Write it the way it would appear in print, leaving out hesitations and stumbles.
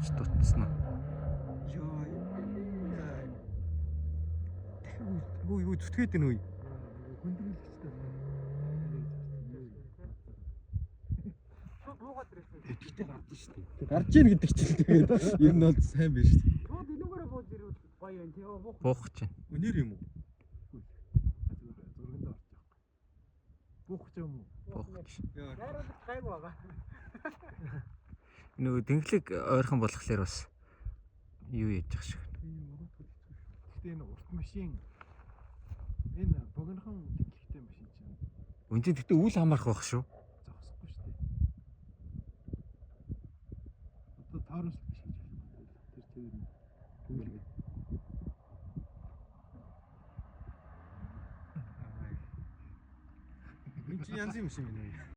Чи дутсан уу? Йоо. Дахин юу юу зүтгээд байна уу? Хүндрэлчтэй. Шууд буугаад ирсэн. Итгэвтэй гарч шүү дээ. Гарч ийн гэдэг чинь тэгээд ер нь бол сайн биш шүү дээ. Шууд энүүгээрээ бууж ирвэл гоё юм тий. Буух. Буух чинь. Өнөр юм уу? Зүгээр зурганд орж явах. Буух ч юм уу? Буух чинь. Найруулагч гайгүй байгаа. Нөгөө тэнхлэг ойрхон болохоор бас юу яаж ах шиг. Тийм урут хэцүү шүү. Гэхдээ энэ урт машин энэ богинохон тэнхлэгтэй машин чинь Үн чинь тэгтээ үл хамаарах байх шүү. зогсохгүй шүү дээ. Одоо Taurus л биш гэж байна. Тэр чигээр нь гүйлгээ. Энэ чинь янз юм шиг юм.